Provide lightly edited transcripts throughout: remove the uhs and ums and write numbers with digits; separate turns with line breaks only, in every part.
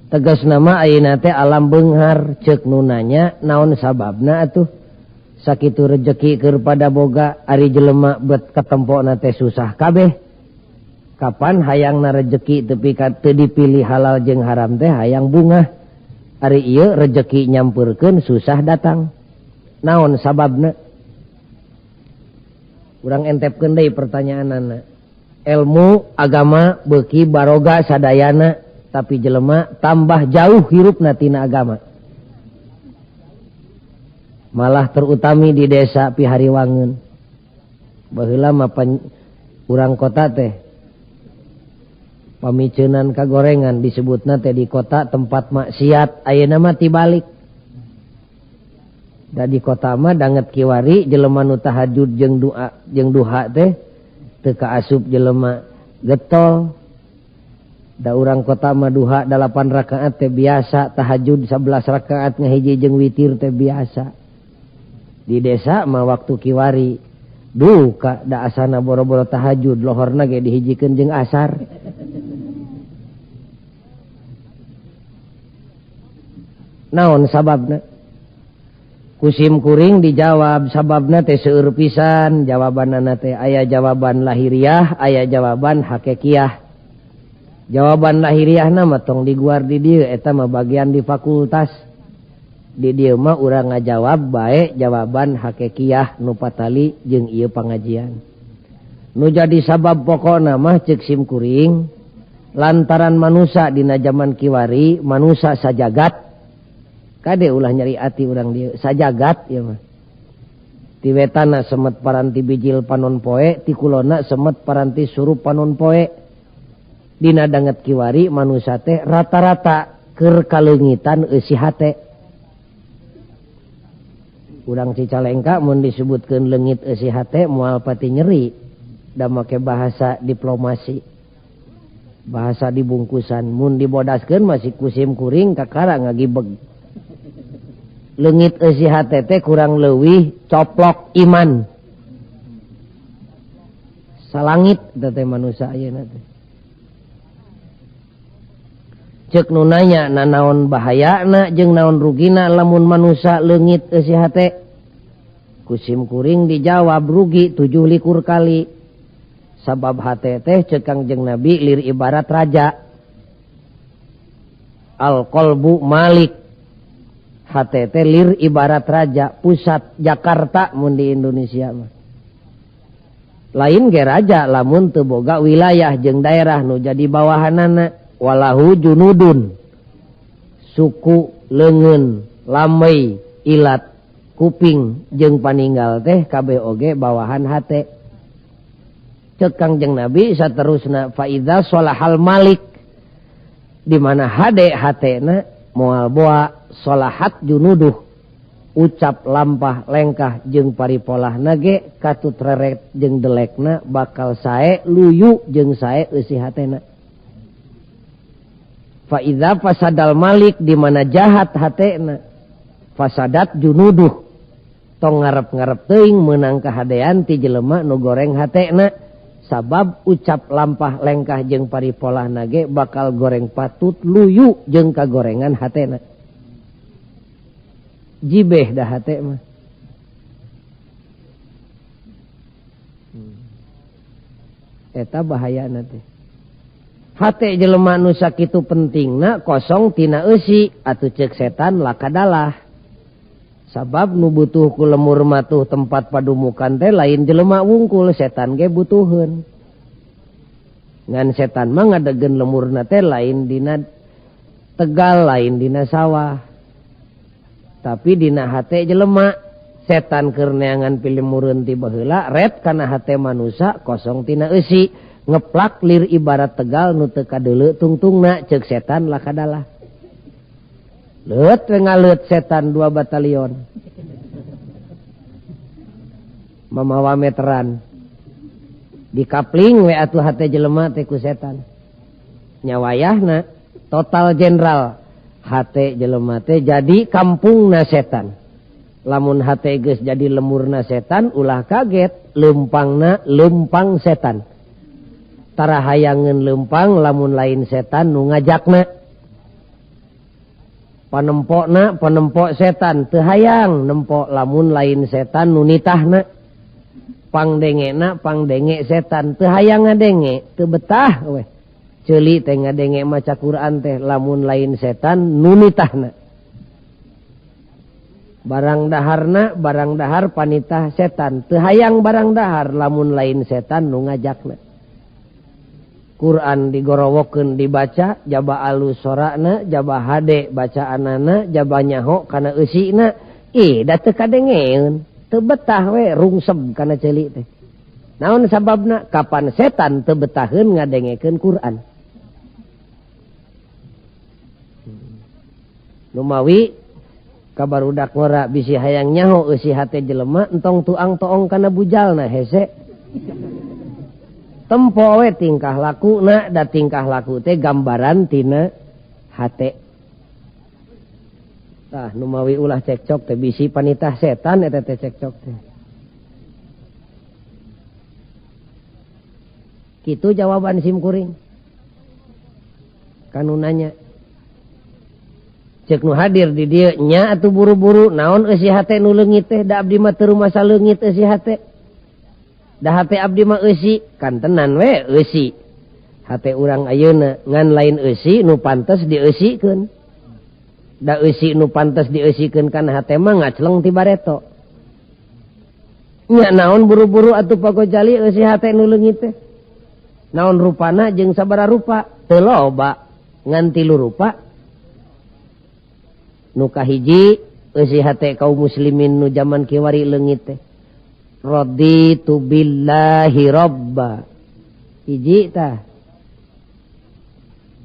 Tegas nama ayeuna teh alam beunghar ceuk nu nanya naon sababna atuh sakitu rejeki keur pada boga ari jelema bet katempona teh susah kabeh. Kapan hayangna rejeki tepi ka teu dipilih halal jeung haram teh hayang bungah. Ari ieu rejeki nyampeurkeun susah datang. Naon sababna? Urang entepkeun deui pertanyaanana. Ilmu agama beuki baroga sadayana tapi jelema tambah jauh hirupna tina agama. Malah terutami di desa Pihariwangun. Baheula mah urang kota teh pamiceunan kagorengan disebutna teh di kota tempat maksiat, ayeuna mah tibalik. Da di kota mah danget kiwari jelema nu tahajud jeung doa jeung duha teh teu kaasup jelema getol. Da urang kota mah duha 8 rakaat teh biasa, tahajud 11 rakaat ngahiji jeung witir teh biasa. Di desa mah waktu kiwari duka da asana boro-boro tahajud lohorna ge dihijikeun jeung asar. Naon sababna? Kusim kuring dijawab sababna teh seueur pisan jawabanana teh aya jawaban lahiriah, aya jawaban hakikiah. Jawaban lahiriahna mah tong diguar di dieu eta mah bagian di fakultas. Di dieu mah urang ngajawab bae jawaban hakikiah nu patali jeung ieu pangajian. Nu jadi sabab pokona mah ceuk sim kuring lantaran manusa dina jaman kiwari manusa sajagat. Kade ulah nyeri ati urang dieu sajagat ieu mah. Ti wetana semet paranti bijil panon poe, ti kulona semet paranti surup panon poe. Dina danget kiwari manusa teh rata-rata keur kaleungitan eusi hate. Urang Cicalengka mun disebutkeun leungit eusi hate moal pati nyeri da make bahasa diplomasi. Bahasa dibungkusan mun dibodaskeun masih kusim kuring kakara ngagibeg. Leungit eusi hate teh kurang leuwih coplok iman. Salangit teh manusa ayeuna teh. Ceuk nu nanya nanaon bahayana jeung naon rugina lamun manusa leungit eusi hate. Kusim kuring dijawab rugi 27 kali. Sabab hate teh ceuk Kangjeng Nabi lir ibarat raja. Al qalbu malik. Hate teh lir ibarat raja pusat Jakarta mun di Indonesia mah. Lain ge raja lamun teu boga wilayah jeung daerah nu jadi bawahanana. Walahu junudun suku leungeun lamei ilat kuping jeung paninggal teh kabeh oge bawahan hate. Ceuk Kangjeng Nabi saterusna fa idza solahal malik di mana hade hatena moal boa solahat junuduh ucap lampah lengkah jeung paripolahna ge katut reret jeung delekna bakal sae luyu jeung sae eusi hatena. Fa idza fasadal malik di mana jahat hatena fasadat junuduh tong ngarep-ngarep teuing meunang kahadean ti jelema nu goreng hatena sabab ucap lampah lengkah jeung paripolahna ge bakal goreng patut luyu jeung kagorengan hatena. Jibeh dah hate mah. Eta bahayana teh. Hate jelema nu sakitu pentingna kosong tina eusi atuh ceuk setan lakadalah. Sabab nu butuh ku lemur matuh tempat padumukan teh lain jelema wungkul setan ge butuheun. Ngan setan mah ngadegen lemurna teh lain dina tegal lain dina sawah. Tapi dina hate jelema setan keur neangan pilemureun ti baheula ret kana hate manusa kosong tina eusi. Ngeplak lir ibarat tegal nu teu kadeuleu tungtungna ceuk setan lakadalah. Leut we ngaleut setan 2 batalion. Mamawa meteran. Dikapling we atuh hate jelema teh ku setan. Nyawayahna total jenderal hate jelema teh jadi kampungna setan. Lamun hate geus jadi lemurna setan ulah kaget leumpangna leumpang setan. Tara hayangeun leumpang lamun lain setan nu ngajakna. Panempokna panempok setan teu hayang nempok lamun lain setan nu nitahna. Pangdengena pangdenge setan teu hayang ngadenge teu betah weh. Ceuli teh ngadenge maca Quran teh lamun lain setan nu nitahna. Barang daharna barang dahar panitah setan teu hayang barang dahar lamun lain setan nu ngajakna. Quran digorowokeun dibaca jaba alus sorana jaba hade bacaanana jaba nyaho kana eusina ih da teu kadengeun teu betah we rungseb kana ceuli teh. Naon sababna? Kapan setan teu betaheun ngadengekeun Quran. Numawi kabarudak ngora bisi hayang nyaho eusi hate jelema entong tuang toong kana bujalna hese. Tempo we tingkah lakuna da tingkah laku teh gambaran tina hate. Tah numawi ulah cekcok teh bisi panitah setan eta teh cekcok teh. Kitu jawaban sim kuring. Kanu nanya. Cek nu hadir di dieu nya atuh buru-buru naon eusi hate nu leungit teh da abdi mah teu rumasa leungit eusi hate. Da hate abdi mah eusi kantenan we eusi. Hate urang ayeuna ngan lain eusi nu pantes dieusikeun. Da eusi nu pantes dieusikeun kana hate mah ngacleng ti bareto. Nya naon buru-buru atuh Pak Gojali eusi hate nu leungit teh. Naon rupana jeung sabaraha rupa? Teu loba ngan tilu rupa. Nu kahiji eusi hate kaum muslimin nu jaman kiwari leungit teh. Raditu billahi robba. Hiji tah.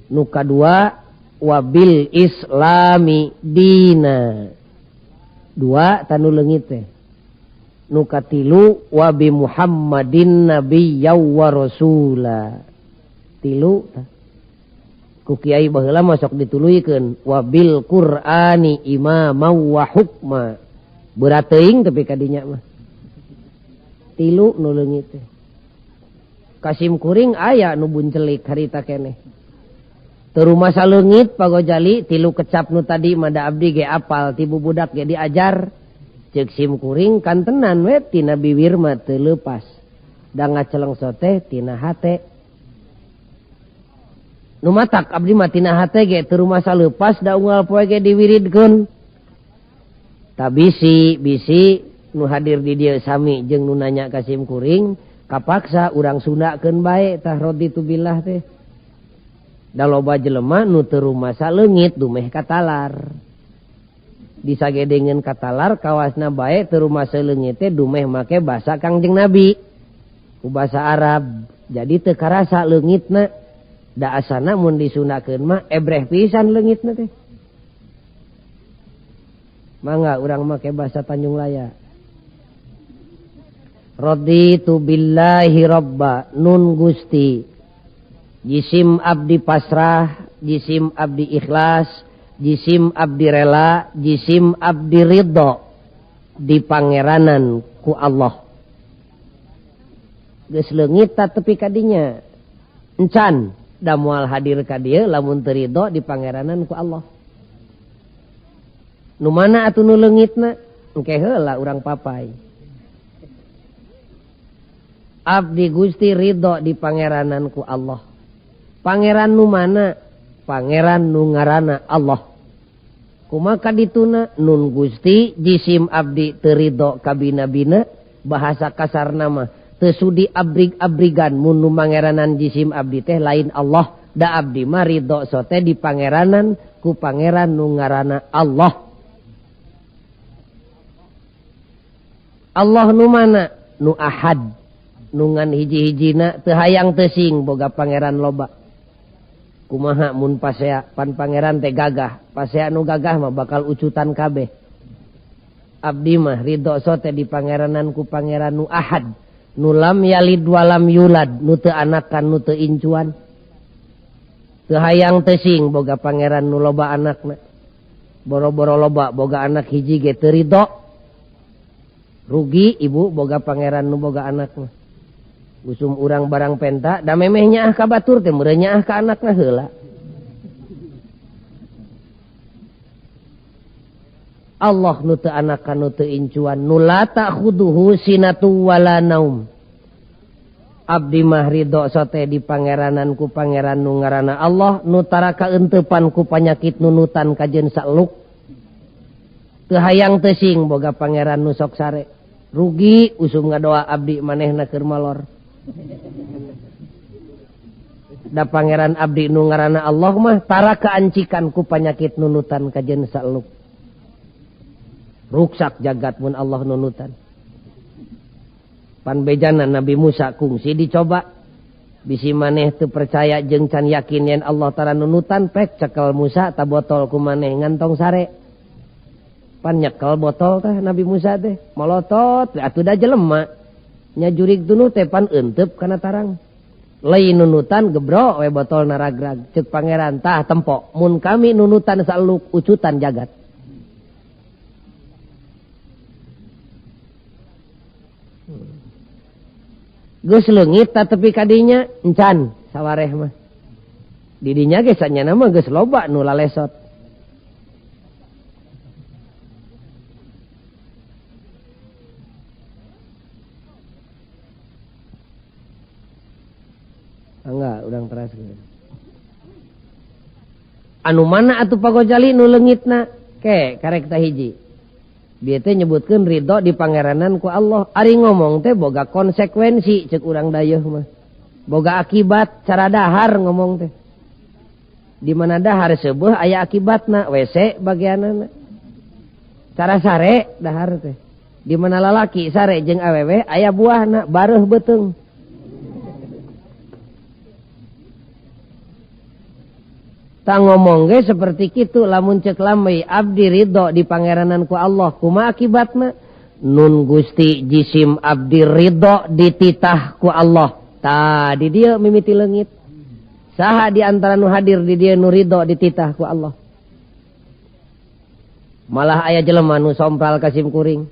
Nu kadua wabil islami dina. Dua tanu leungit teh. Nu katilu wabi Muhammadin nabiyya wa rasula. Tilu tah. Ku kiai baheula mah sok dituluykeun wabil Qur'ani imama wa hukma. Berat teuing tapi kadinya mah. Tilu nu leungit teh. Kasim kuring aya nu buncelik harita keneh. Teu rumasa leungit Pak Gojali tilu kecap nu tadi mah da abdi ge apal ti bubudak ge diajar. Ceuk sim kuring kantenan we tina biwir mah teu leupas. Da ngaceleng soteh tina hate. Nu matak abdi mah tina hate ge teu rumasa leupas da unggal poe ge diwiridkeun. Tabisi bisi nu hadir di dieu sami jeung nu nanya ka sim kuring kapaksa urang Sundakeun bae tah raditu billah teh. Da loba jelema nu teu rumasa leungit dumeh katalar. Disagedengeun katalar kawasna bae teu rumasa leungit teh dumeh make basa Kangjeng Nabi ku basa Arab. Jadi teu karasa leungitna. Da asana mun disundakeun mah ebreh pisan leungitna teh. Mangga urang make basa Tanjung Laya. Raditu billahi robba nun Gusti. Jisim abdi pasrah, jisim abdi ikhlas, jisim abdi rela, jisim abdi ridho di pangeranan ku Allah. Geus leungit ta tepi ka dinya. Encan da moal hadir ka dieu lamun teu ridho di pangeranan ku Allah. Nu mana atuh nu leungitna? Engke heula urang papai. Abdi Gusti ridho di pangeranan ku Allah. Pangeran nu mana? Pangeran nu ngaranna Allah. Kumaha dituna nun Gusti jisim abdi teu ridho ka bina-bina, bahasa kasarna mah teu sudi abrig-abrigan mun nu mangeranan jisim abdi teh lain Allah. Da abdi mah ridho sote di pangeranan ku pangeran nu ngaranna Allah. Allah nu mana? Nu ahad. Nungan hiji-hijina teu hayang teu sing boga pangeran loba. Kumaha mun pasea pan pangeran teh gagah, pasea nu gagah mah bakal ucutan kabeh. Abdi mah ridho sote di pangeranan ku pangeran nu ahad, nu lam yalid walam yulad, nu teu anakan nu teu incuan. Teu hayang teu sing boga pangeran nu loba anakna. Boro-boro loba boga anak hiji ge teu ridho. Rugi ibu boga pangeran nu boga anakna. Usum urang barang penta da memeh nyaah ka batur teh meureun nyaah ka anakna heula. Allah nu teu anakan nu teu incuan nu la ta'khuduhu sinatu wala naum. Abdi mah ridho sote di pangeranan ku pangeran nu ngaranna Allah nu tara kaeuntepan ku panyakit nunutan kajeun saeluk. Teu hayang teu sing boga pangeran nu sok sare. Rugi usum ngadoa abdi manehna keur malor. Da pangeran abdi nu ngaranna Allah mah tara kaancikan ku panyakit nunutan kajeun saeluk. Ruksak jagat mun Allah nunutan. Panbejana Nabi Musa kungsi dicoba. Bisi maneh teu percaya jeung can yakin yen Allah tara nunutan pek cekel Musa ta botol ku maneh ngantong sare. Pan nyekel botol teh Nabi Musa teh molotot atuh da jelema. Nya jurig tunu teh pan euteup kana tarang. Lain nunutan gebro we botol naragrag. Ceuk pangeran tah tempo mun kami nunutan saluk ucutan jagat. Geus leungit ta tepi ka dinya encan sawareh mah. Di dinya ge sanyana mah geus loba nu lalesot. Enggak, urang teraskeun. Anu mana atuh Pak Gojali nu leungitna? Ke karek tah hiji. Bieu teh nyebutkeun ridho di pangeranan ku Allah. Ari ngomong teh boga konsekuensi ceuk urang dayeuh mah. Boga akibat cara dahar ngomong teh. Di mana dahar seubeuh aya akibatna, WC bagianana. Cara sare dahar teh. Di mana lalaki sare jeung awewe aya buahna, bareuh beuteung. Ta ngomong ge seperti kitu lamun ceuk lamai abdi ridho di pangeranan ku Allah kumaha akibatna nun Gusti jisim abdi ridho dititah ku Allah. Ta di dieu mimiti leungit. Saha di antara nu hadir di dieu nu ridho dititah ku Allah. Malah aya jelema nu sompral ka sim kuring.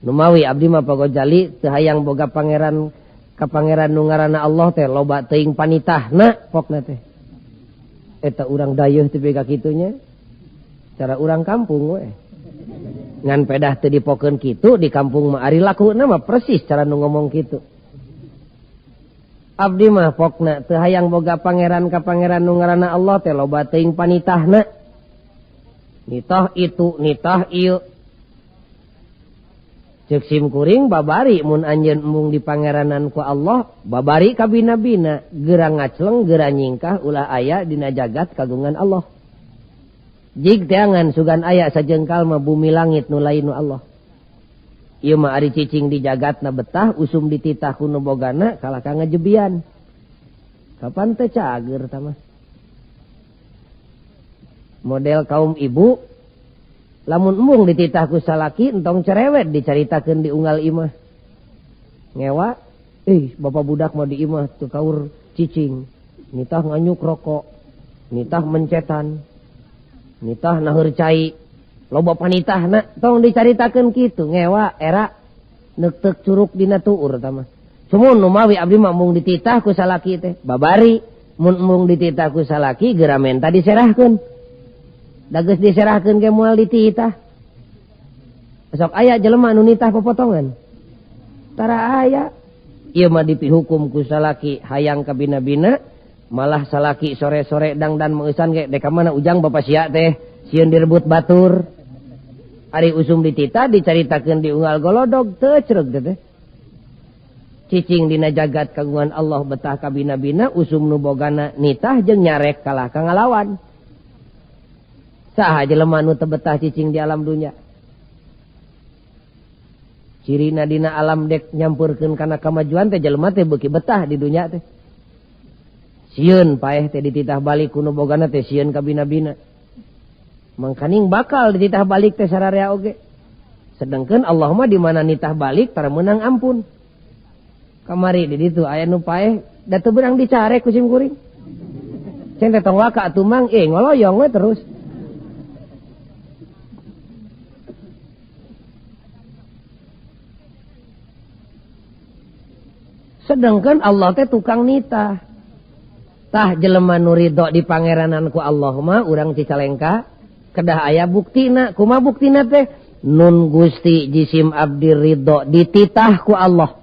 Nu mawi abdi mah Pagojali teu hayang boga pangeran ka pangeran nu ngaranna Allah teh loba teuing panitahna pokna teh. Eta urang dayeuh teu ka kitunya. Cara urang kampung we. Ngan pedah teu dipokeun kitu di kampung mah ari lakuna mah persis cara nu ngomong kitu. Abdi mah pokna teu hayang boga pangeran ka pangeran nu ngaranna Allah teh loba teuing panitahna. Nitah itu, nitah ieu. Ceuk sim kuring babari mun anjeun embung di pangeranan ku Allah, babari kabina-bina, geura ngacleng, geura nyingkah ulah aya dina jagat kagungan Allah. Jig teangan sugan aya sajengkal mah bumi langit nu lain nu Allah. Ieu mah ari cicing di jagatna betah, usum dititah ku nu bogana kalah ka ngajebian. Kapan teh cager tah mah? Model kaum ibu lamun embung dititah ku salaki entong cerewet dicaritakeun di unggal imah. Ngewa, bapak budak mah di imah teu kaur cicing, nitah nganyuk rokok, nitah mencetan, nitah naheur cai, loba panitahna tong dicaritakeun kitu ngewa era neukteuk curug dina tuur tah mah. Sumun nu mawi abdi mah embung dititah ku salaki teh, babari mun embung dititah ku salaki geura menta diserahkeun. Da geus diserahkeun ge moal dititah. Sok aya jelema nu nitah popotongan. Tara aya. Ieu mah dipihukum ku salaki hayang kabina-bina, malah salaki sore-sore dangdan meusan ge dek ka mana ujang bapa sia teh, sieun direbut batur. Ari usum dititah dicaritakeun di unggal golodog teu cereg teh. Cicing dina jagat kagungan Allah betah kabina-bina, usum nu bogana nitah jeung nyarek kalah ka ngalawan. Saha jelema nu teu betah cicing di alam dunya. Cirina dina alam dek nyampurkeun kana kamajuan teh jelema teh beuki betah di dunya teh. Sieun paeh teh dititah balik ku nu bogana teh sieun kabina-bina. Mangkaning bakal dititah balik teh sararea oge. Sedangkeun Allah mah di mana nitah balik tara meunang ampun. Kamari di ditu aya nu paeh da teu beurang dicarek ku sim kuring. Ceng teh tong waka atuh mang ngoloyong we terus. Sedangkan Allah teh tukang nitah. Tah jelema nu ridho di pangeranan ku Allah mah urang Cicalengka kedah aya buktina. Kumaha buktina teh? Nun Gusti jisim abdi ridho dititah ku Allah.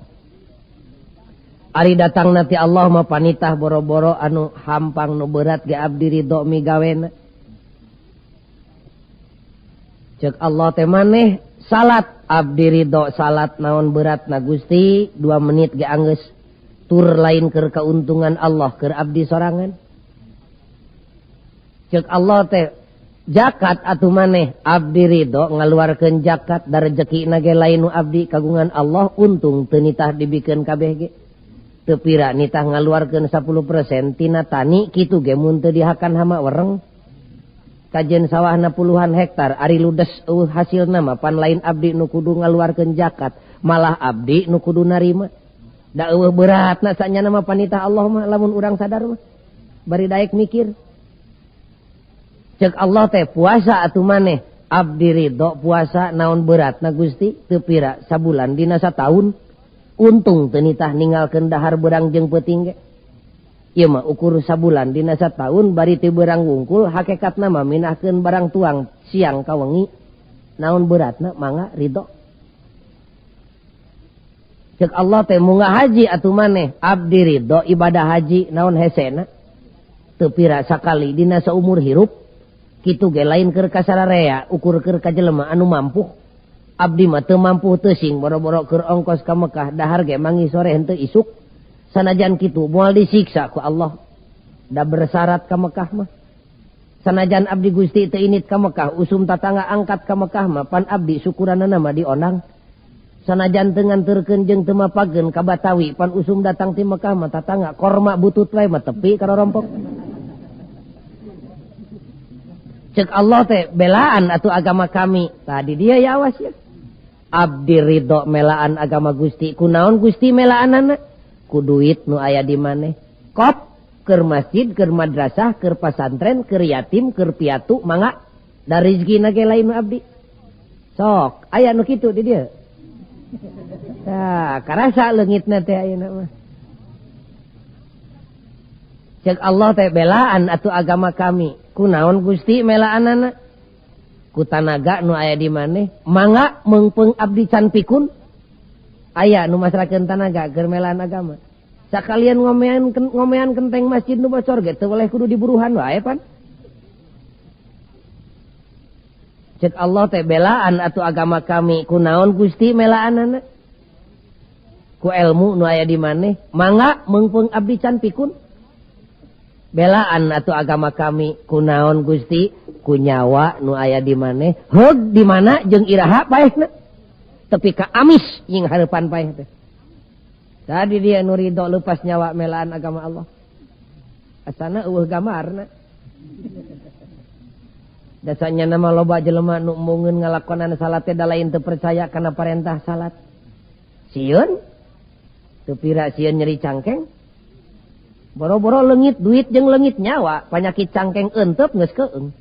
Ari datang nanti Allah mah panitah boro-boro anu hampang nu berat ge abdi ridho migawena. Cek Allah teh maneh salat abdi ridho salat naon berat na Gusti 2 menit ge anggeus tur lain keur keuntungan Allah keur abdi sorangan. Cek Allah teh zakat atuh maneh abdi ridho ngaluarkeun zakat da rejekina ge lain nu abdi kagungan Allah untung teu nitah dibikeun kabeh ge. Teu pira nitah ngaluarkeun 10% tina tani kitu ge mun teu dihakan hama wereng. Kajen sawahna puluhan hektar ari ludes eueuh hasilna mah pan lain abdi nu kudu ngaluarkeun zakat malah abdi nu kudu narima. Da eueuh beratna sanyana mah panitah Allah mah lamun urang sadar mah bari daek mikir. Cek Allah teh puasa atuh maneh abdi ridho puasa naon beratna Gusti teu pira sabulan dina sataun untung teu nitah ninggalkeun dahar beurang jeung peuting ge. Ieu mah ukur sabulan dina sataun bari teu beurang wungkul hakikatna mah minahkeun barang tuang siang ka wengi naon beratna mangga ridho. Cek Allah teh munggah haji atuh maneh abdi ridho ibadah haji naon hesena teu pira sakali dina saumur hirup kitu ge lain keur kasararea ukur keur ka jelema anu mampu. Abdi mah teu mampu teu sing boro-boro keur ongkos ka Mekah dahar ge mangi sore henteu isuk. Sanajan kitu moal disiksa ku Allah da bersyarat ka Mekah mah. Sanajan abdi Gusti teu init ka Mekah usum tatangga angkat ka Mekah mah pan abdi syukuranana mah dionang. Sanajan teu nganterkeun jeung teu mapageun ka Batawi pan usum datang ti Mekah mah tatangga korma butut wae mah tepi ka rorompok. Cek Allah teh belaan atuh agama kami. Tadi dia ya awas ya. Abdi ridho melaan agama Gusti. Kunaon Gusti melaanana? Ku duit nu aya di maneh. Kop keur masjid, keur madrasah, keur pasantren, keur yatim, keur piatu mangga da rezekina ge lain nu abdi. Sok aya nu kitu di dieu. Tah karasa leungitna teh ayeuna mah. Cek Allah teh belaan atuh agama kami. Kunaon Gusti melaanana? Ku tanaga nu aya di maneh mangga meungpeung abdi can pikun. Aya nu masrakeun tanaga keur melaan agama. Sakalian ngomean kenteng masjid nu bocor ge teu boleh kudu diburuhan wae pan. Cek Allah teh belaan atuh agama kami. Kunaon Gusti melaanana? Ku ilmu nu aya di maneh mangga meungpeung abdi can pikun. Belaan atuh agama kami. Kunaon Gusti? Ku nyawa nu aya di maneh heug di mana jeung iraha paehna tepi ka amis jeung hareupan paeh teh. Tadi dia nu ridho lepas nyawa melaan agama Allah. Asana eueuh gambarna. Dasanya nama loba jelema nu embungeun ngalakonan salat teh da lain teu percaya kana parentah salat. Sieun teu pira sieun nyeri cangkeng. Boro-boro leungit duit jeung leungit nyawa, panyakit cangkeng eenteup geus keung.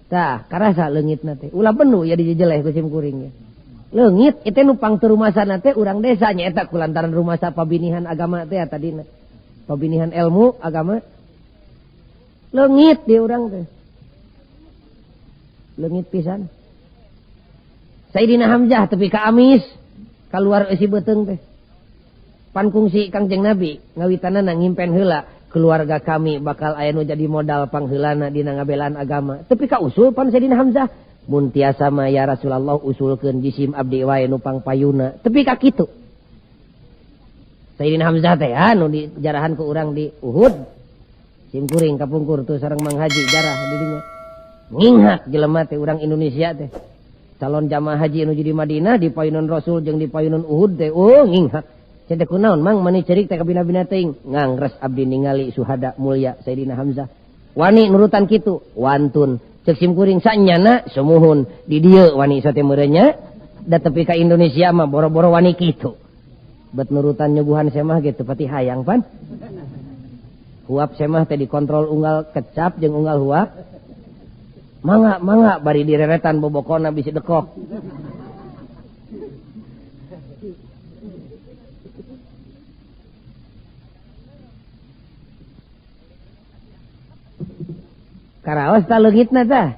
Tah, karasa leungitna teh. Ulah benu ya dijejeleh ku sim kuring ge. Leungit itu nu pang teu rumasana teh urang desa nyaeta kulantaran rumasa pabinihan agama teh tadina. Pabinihan ilmu agama. Leungit di urang teh. Leungit pisan. Sayyidina Hamzah tepi ka amis kaluar eusi beuteung teh. Pan kungsi Kangjeng Nabi ngawitanana ngimpen heula keluarga kami bakal aya nu jadi modal pangheulana dina ngabelaan agama. Tepi ka usul pan Sayyidina Hamzah mun tiasa mah ya Rasulullah usulkeun jisim abdi wae nu pangpayuna. Tepi ka kitu. Sayyidina Hamzah teh anu dijarahan ku urang di Uhud. Sim kuring kapungkur tuh sareng Mang Haji jarah di dinya. Nginghak jelema teh urang Indonesia teh. Calon jamaah haji nu di Madinah di payunan Rasul jeung di payunan Uhud teh oh nginghak. Cete kunaon mang mani cerik teh kabina-bina teuing ngangres abdi ningali suhada mulia Sayyidina Hamzah. Wani nurutan kitu wantun cek sim kuring sanyana sumuhun di dieu wani sate meureunnya da tepi ka Indonesia mah boro-boro wani kitu. Bet nurutan nyuguhan semah ge teu pati hayang pan. Huap semah teh dikontrol unggal kecap jeung unggal huap. Mangga mangga bari direretan bobokona bisi dekok. Karaos ta leungitna tah.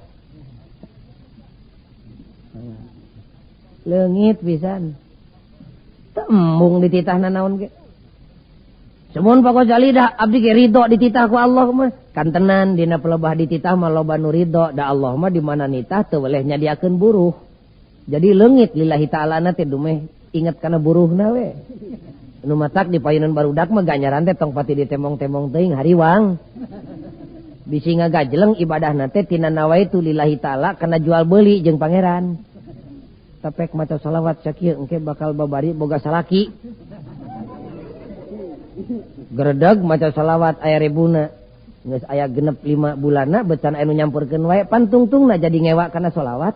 Leungit pisan. Teu embung dititahna naon ge. Semun Pak Ghazali dah abdi ge ridho dititah ku Allah mah. Kantenan dina pelebah dititah mah loba nu ridho, da Allah mah di mana nitah teu weleh nyadiakeun buruh. Jadi leungit lillahi ta'ala na teh dumeh inget kana buruhna we. Nu matak di payunan barudak mah ganjaran teh tong pati ditemong-temong teuing hariwang. Bisi ngagajleng ibadahna teh tina nawaitu lillahi ta'ala kana jual beuli jeung pangeran. Tapek maca salawat sakieu engke bakal babari boga salaki. Gredeg maca salawat aya rebuna. Geus aya genep 5 bulanna becan aya nu nyampurkeun wae pantungtungna jadi ngewa kana salawat.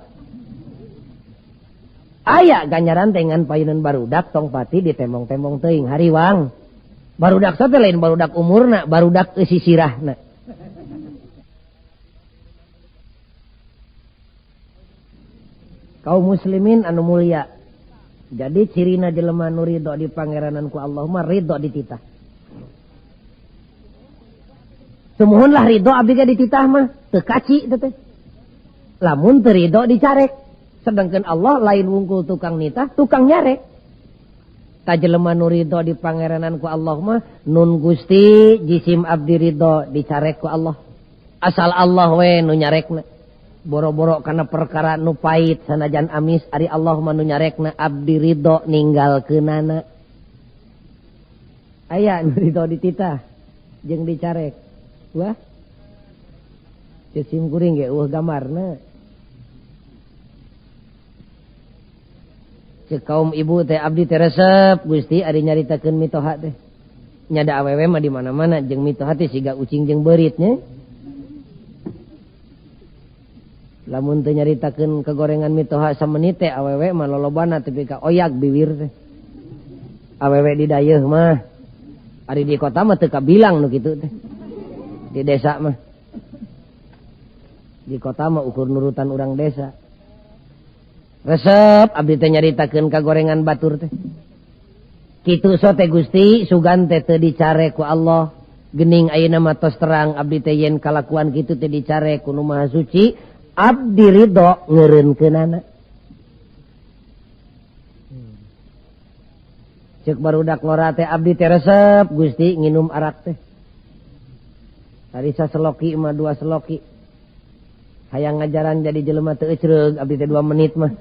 Aya ganjaran teh ngan payunan barudak tong pati ditemong-temong teuing hariwang. Barudak teh lain barudak umurna, barudak eusi sirahna. Kaum muslimin anu mulia. Jadi cirina jelema nu ridho di pangeranan ku Allah mah ridho dititah. Sumuhunlah ridho abdi ge dititah mah teu kaci teh. Lamun teu ridho dicarek. Sedangkan Allah lain wungkul tukang nitah, tukang nyarek. Ta jelema nu ridho di pangeranan ku Allah mah nun Gusti jisim abdi ridho dicarek ku Allah. Asal Allah we nu nyarekna. Boro-boro kana perkara nu pahit sanajan amis ari Allah mah nu nyarekna abdi ridho ninggalkeunana. Aya nu ridho dititah jeung dicarek. Wah. Cesim kuring ge eueuh gambarna. Ceuk kaum ibu teh abdi teh resep Gusti ari nyaritakeun mitoha teh. Nyada awewe mah di mana-mana jeung mitoha teh siga ucing jeung beurit nya. Lamun teu nyaritakeun kegorengan mitoha samenit teh awewe mah lolobana tepi ka oyak biwir teh. Awewe di dayeuh mah. Ari di kota mah teu kabilang nu kitu teh. Di desa mah. Di kota mah ukur nurutan urang desa. Resep abdi teh nyaritakeun kagorengan batur teh. Kitu so teh Gusti sugan teh teu dicare ku Allah. Gening ayeuna mah tos terang abdi teh yen kalakuan kitu teh dicare ku Nu Maha Suci, abdi ridho ngeureunkeunana. Ceuk barudak ngora teh abdi teh resep Gusti nginum arak teh. Tadi saseloki mah 2 seloki. Hayang ngajaran jadi jelema teu ecreug abdi teh 2 menit mah.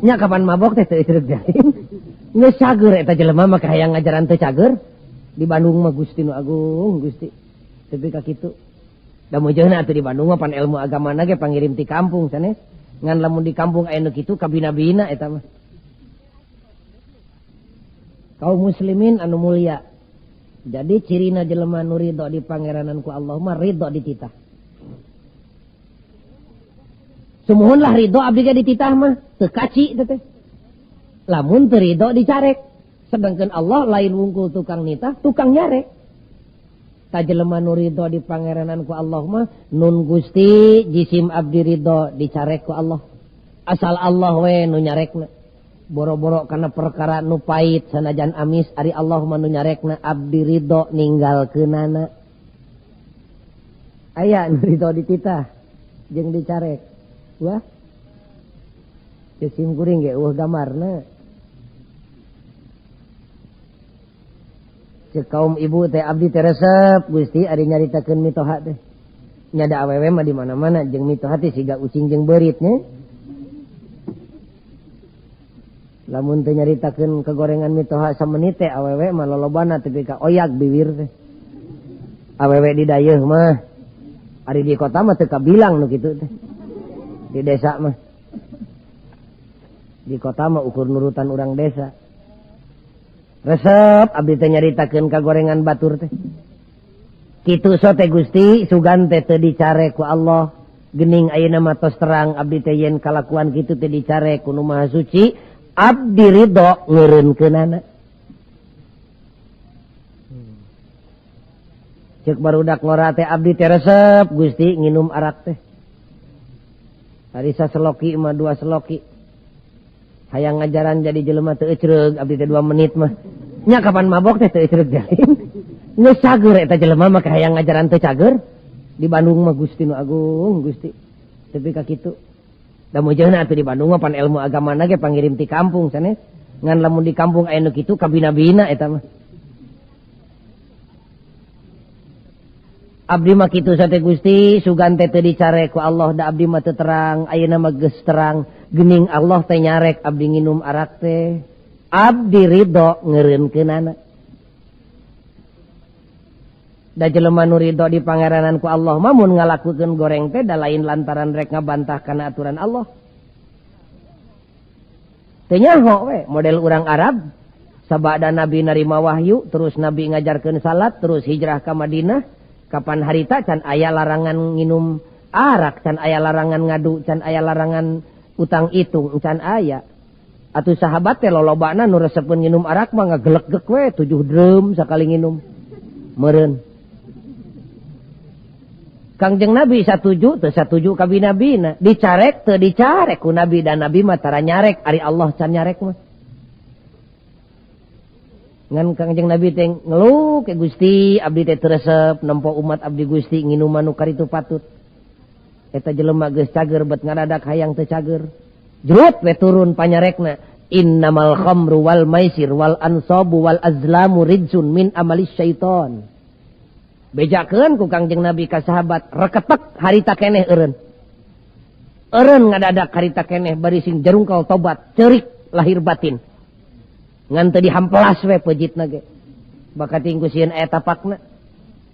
Nya kapan mabok teh teu ecreug jaing. Geus cager eta jelema mah hayang ngajaran teu cager. Di Bandung mah Gusti nu agung Gusti. Tepi ka kitu. Da meujeuna atuh di Bandung mah pan ilmu agamana ge pangirim ti kampung sanes. Ngan lamun di kampung aya nu kitu kabina-bina eta mah. Kaum muslimin anu mulia. Jadi cirina jelema nu ridho di pangeranan ku Allah mah ridho dititah. Sumuhunlah ridho abdi ge dititah mah teu kaci teh. Lamun teu ridho dicarek. Sedangkan Allah lain wungkul tukang nitah, tukang nyarek. Ta jelema nu ridho di pangeranan ku Allah mah nun Gusti jisim abdi ridho dicarek ku Allah. Asal Allah we nu nyarekna. Boro-boro kana perkara nu pahit sanajan amis ari Allah mah nu nyarekna abdi ridho ninggalkeunana. Aya nu ridho dititah jeung dicarek. Wah. Cesim kuring ge eueuh gambarna. Ceuk kaum ibu teh abdi teh resep Gusti ari nyaritakeun mitoha teh. Nyada awewe mah di mana-mana jeung mitoha teh siga ucing jeung beurit nya. Lamun teu nyaritakeun kegorengan mitoha samenit teh awewe mah lolobana tepi ka oyak biwir teh. Awewe di dayeuh mah. Ari di kota mah teu kabilang nu kitu teh. Di desa mah. Di kota mah ukur nurutan urang desa. Resep abdi teh nyaritakeun kagorengan batur teh. Kitu so teh Gusti sugan teh teu dicare ku Allah. Gening ayeuna mah tos terang abdi teh yen kalakuan kitu teh dicare ku Nu Maha Suci, abdi ridho ngeureunkeunana. Ceuk barudak ngora teh abdi teh resep Gusti nginum arak teh. Tadi saseloki mah 2 seloki. Hayang ngajaran jadi jelema teu ecreug abdi teh 2 menit mah. Nya kapan mabok teh teu ecreug jaing. Geus cager eta jelema mah hayang ngajaran teu cager. Di Bandung mah Gusti nu agung Gusti. Tepi ka kitu. Da mujeuhna atuh di Bandung mah pan ilmu agama ge pangirim ti kampung sanes. Ngan lamun di kampung aya nu kitu kabina-bina eta mah. Abdi mah kitu sate Gusti, sugan teh teu dicarek ku Allah da abdi mah teu terang, ayeuna mah geus terang. Geuning Allah teh nyarek abdi nginum arak teh. Abdi ridho ngeureunkeunana. Da jelema nu ridho di pangeranan ku Allah mah mun ngalakukeun goreng teh da lain lantaran rek ngabantah kana aturan Allah. Teu nyaho we model urang Arab sabada Nabi narima wahyu terus Nabi ngajarkeun salat terus hijrah ka Madinah kapan harita can aya larangan nginum arak can aya larangan ngadu can aya larangan utang itung can aya. Atuh sahabat teh lolobana nu resepeun nginum arak mah ngagelegeg we 7 drum sakali nginum meureun. Kangjeng Nabi satuju teu satuju kabina-bina dicarek teu dicarek ku Nabi dan Nabi mah tara nyarek ari Allah can nyarek mah. Ngan Kangjeng Nabi teh ngeluh ke Gusti abdi teh teu resep nempo umat abdi Gusti nginuman nu karitu patut. Eta jelema geus cager bet ngadadak hayang teu cager. Jrut we turun panyarekna innamal khamru wal maisir wal ansabu wal azlamu rijsun min amalis syaiton. Bejakeun ku Kangjeng Nabi ka sahabat reketek harita keneh eureun. Eureun ngadadak harita keneh bari sing jarungkal tobat ceurik lahir batin. Ngan teu dihampelas we peujitna ge. Bakating ku sieun aya tapakna.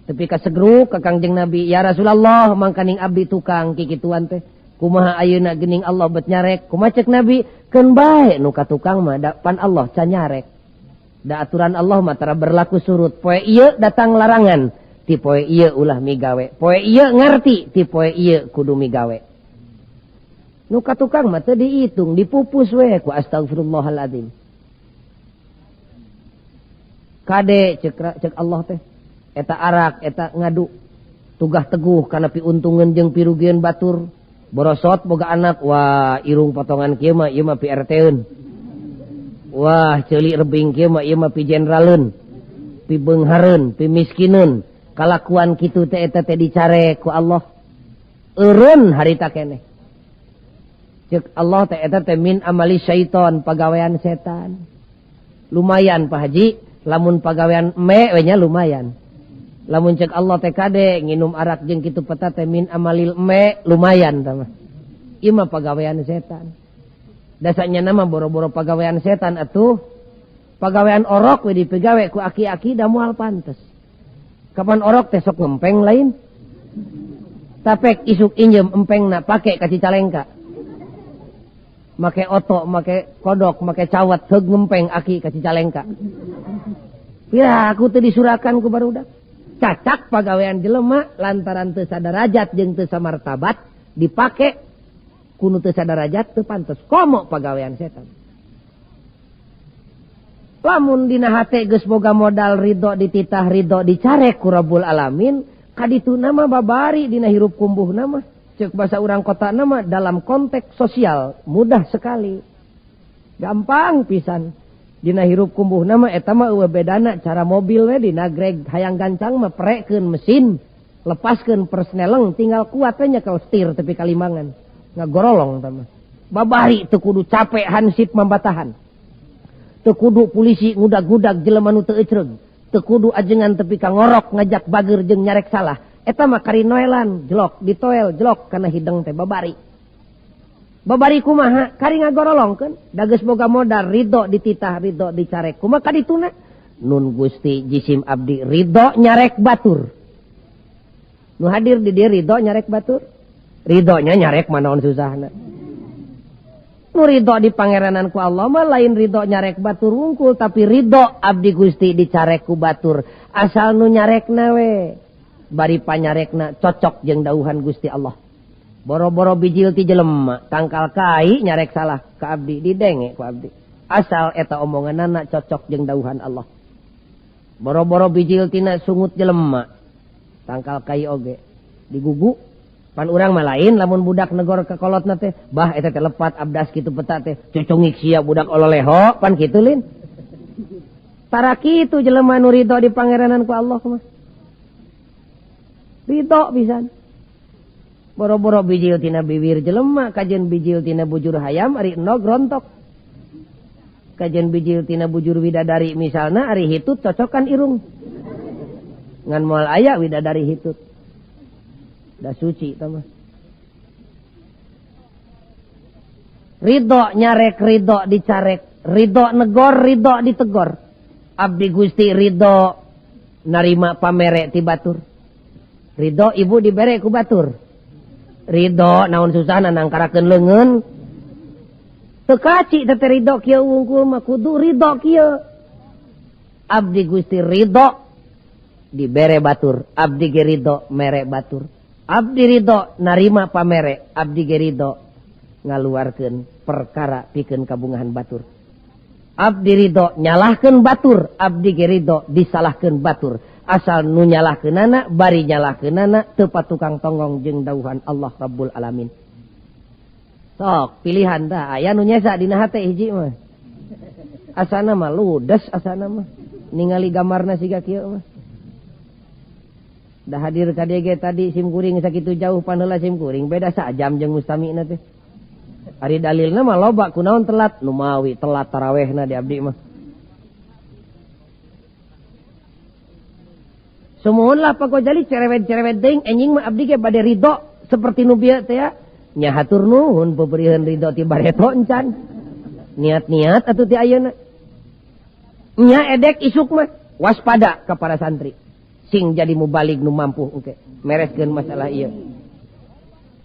Tepi ka segruk ka Kangjeng Nabi, ya Rasulullah mangkaning abdi tukang kikituan teh. Kumaha ayeuna geuning Allah bet nyarek? Kumaha cek Nabi? Keun bae nu ka tukang mah da pan Allah can nyarek. Da aturan Allah mah tara berlaku surut. Poe ieu datang larangan, ti poe ieu ulah migawe. Poe ieu ngarti, ti poe ieu kudu migawe. Nu ka tukang mah teu diitung, dipupus we ku astagfirullahaladzim. Kade cek Allah teh eta arak eta ngadu tugah teguh kana piuntungeun jeung pirugieun batur. Borosot boga anak, wah irung potongan kieu mah ieu mah pi RT-eun. Wah ceuli rebing kieu mah ieu mah pi jenderaleun, pi beunghareun, pi miskineun. Kalakuan kitu teh eta teh dicarek ku Allah. Eureun harita keneh. Ceuk Allah teh eta teh min amali syaiton, pagawean setan. Lumayan Pak Haji, lamun pagawean me we nya lumayan. Lamun cek Allah teh kade nginum arak jeung kitu peta teh min amalil me lumayan tah mah. Ieu mah pagawean setan. Dasanya nama boro-boro pagawean setan atuh. Pagawean orok we dipigawe ku aki-aki da moal pantes. Kapan orok teh sok ngempeng lain? Tapek isuk injem empengna pake ka Cicalengka. Make oto, make kodok, make cawat heug ngempeng aki ka Cicalengka. Pira aku teh disurakan ku barudak. Cacak pagawean jelema lantaran teu sadarajat jeung teu samartabat dipake ku nu teu sadarajat teu pantes komo pagawean setan. Lamun dina hate geus boga modal ridho dititah ridho dicarek ku Rabbul Alamin kadituna mah babari dina hirup kumbuhna mah ceuk basa urang kotana mah dalam konteks sosial mudah sekali. Gampang pisan. Dina hirup kumbuh nama eta mah eueuh bedana cara mobil we dina greg hayang gancang mah prekeun mesin lepaskeun persneleng tinggal kuat we nyekel setir tepi kalimangan ngagorolong tah mah babari teu kudu capek hansip mambatahan teu kudu polisi ngudag-ngudag jelema nu teu ecreug teu kudu ajengan tepi ka ngorok ngajak bager jeung nyarek salah eta mah kari noelan jelok ditoel jelok kana hideng teh babari. Babari kumaha kari ngagorolongkeun da geus boga modal ridho dititah ridho dicarek kumaha kadituna nun Gusti jisim abdi ridho nyarek batur. Nu hadir di dieu ridho nyarek batur, ridhonya nyarek manaon susahna. Nu ridho di pangeranan ku Allah mah lain ridho nyarek batur wungkul tapi ridho abdi Gusti dicarek ku batur asal nu nyarekna we bari panyarekna cocok jeung dauhan Gusti Allah. Boro-boro bijil ti jelema tangkal kai nyarek salah ka abdi didenge ku abdi asal eta omonganana cocok jeung dauhan Allah. Boro-boro bijil tina sungut jelema tangkal kai oge digugu pan urang mah lain lamun budak negor ka kolotna teh bah eta teh lepat abdas kitu peta teh cucungik sia budak ololeho pan kitu lin. Tara kitu jelema nu ridho di pangeranan ku Allah mah ridho pisan. Boro-boro bijil tina bibir jelema kajen bijil tina bujur hayam ari endog rontok. Kajen bijil tina bujur widadari misalna ari hitut cocokan irung. Ngan moal aya widadari hitut. Da suci tah mah. Ridho nyarek, ridho dicarek, ridho negor, ridho ditegor. Abdi Gusti ridho narima pamere ti batur. Ridho ibu dibere ku batur. Ridho naon susahna nangkarakeun leungeun. Teu kaci teh ridho kieu wungkul mah kudu ridho kieu. Abdi Gusti ridho dibere batur, abdi ge ridho mere batur. Abdi ridho narima pamere, abdi ge ridho ngaluarkeun perkara pikeun kabungahan batur. Abdi ridho nyalahkeun batur, abdi ge ridho disalahkeun batur. Asal nu nyalahkeunana bari nyalahkeunana teu patukang tonggong jeung dawuhan Allah Rabbul Alamin. Sok pilihan tah aya nu nyesa dina hate hiji mah. Asana mah ludes asana mah ningali gambarna siga kieu mah. Da hadir ka dieu ge tadi sim kuring sakitu jauh paneula sim kuring beda sajam jeung mustamina teh. Ari dalilna mah loba kunaon telat nu mawi telat tarawehna di abdi mah. Sumuhunlah Pak Gojali cerewet-cerewet deing enjing mah abdi ge bade ridho seperti nu bieu teh ya. Nya hatur nuhun peperiheun ridho ti bareto encan. Niat-niat atuh ti ayeuna. Nya edek isuk mah waspada ka para santri. Sing jadi mubalig nu mampu engke mereskeun masalah ieu.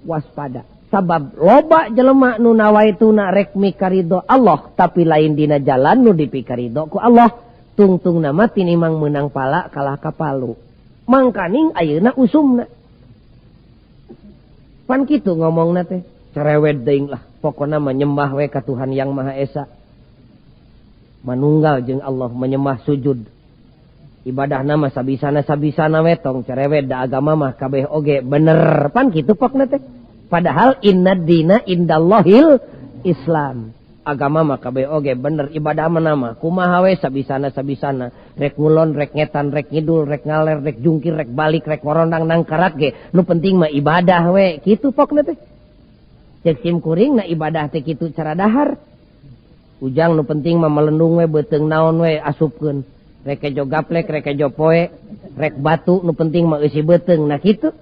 Waspada. Sabab loba jelema nu nawaituna rek mikaridho Allah tapi lain dina jalan nu dipikaridho ku Allah. Tungtung nama tinimang menang pala kalah ka palu. Mangkaning ayeuna usumna. Pan kitu ngomongna teh, cerewet deing lah, pokona mah nyembah we ka Tuhan Yang Maha Esa. Manunggal jeung Allah menyembah sujud. Ibadahna mah sabisana-sabisana we tong cerewet da agama mah kabeh oge bener. Pan kitu pokna teh. Padahal inna dina indallahil Islam. Agama mah kabeh oge bener, ibadah mah nama kumaha we sabisana-sabisana, rek ngulon, rek ngetan, rek ngidul, rek ngaler, rek jungkir, rek balik, rek ngorondang nangkarat ge, nu penting mah ibadah we, kitu pokna teh. Cek sim kuring na ibadah teh kitu cara dahar. Ujang nu penting mah melendung we beuteung naon we asupkeun, rek kejo gaplek, rek kejo poe, rek batu nu penting mah eusi beuteung, nah kitu.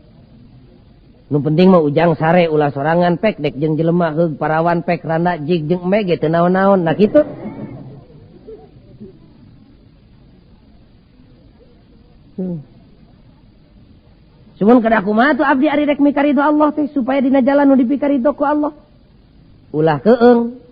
Nu penting mah ujang sare ulah sorangan pek dek jeung jelema heug parawan pek randa jig jeung embe ge teu naon-naon nah kitu. Cuman kada kumaha tuh abdi ari rek mikaridho Allah teh supaya dina jalan nu dipikaridho ku Allah. Ulah keung.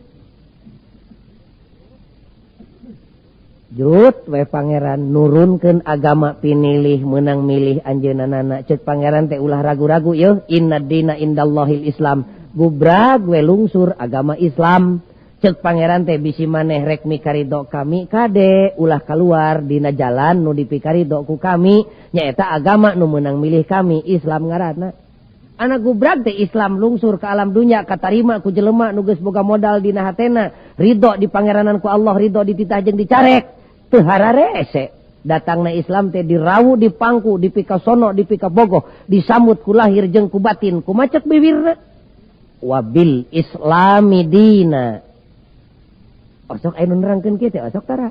Jut we pangeran nurunkeun agama pinilih meunang milih anjeunna. Ceuk pangeran teh ulah ragu-ragu yeuh inna dina indallahil Islam. Gubrag we lungsur agama Islam. Ceuk pangeran teh bisi maneh rek mikaridho kami kade ulah kaluar dina jalan nu dipikaridho ku kami nyaeta agama nu meunang milih kami Islam ngaranna. Anak gubrag teh Islam lungsur ke alam dunya katarima ku jelema nu geus boga modal dina hatena ridho di pangeranan ku Allah ridho dititah jeung dicarek teu hararese datangna Islam teh dirawu dipangku dipikasono dipikabogoh disambut ku lahir jeung ku batin ku macet bibirna wabil islami dina. Osok aya nu nerangkeun kieu teh osok tara.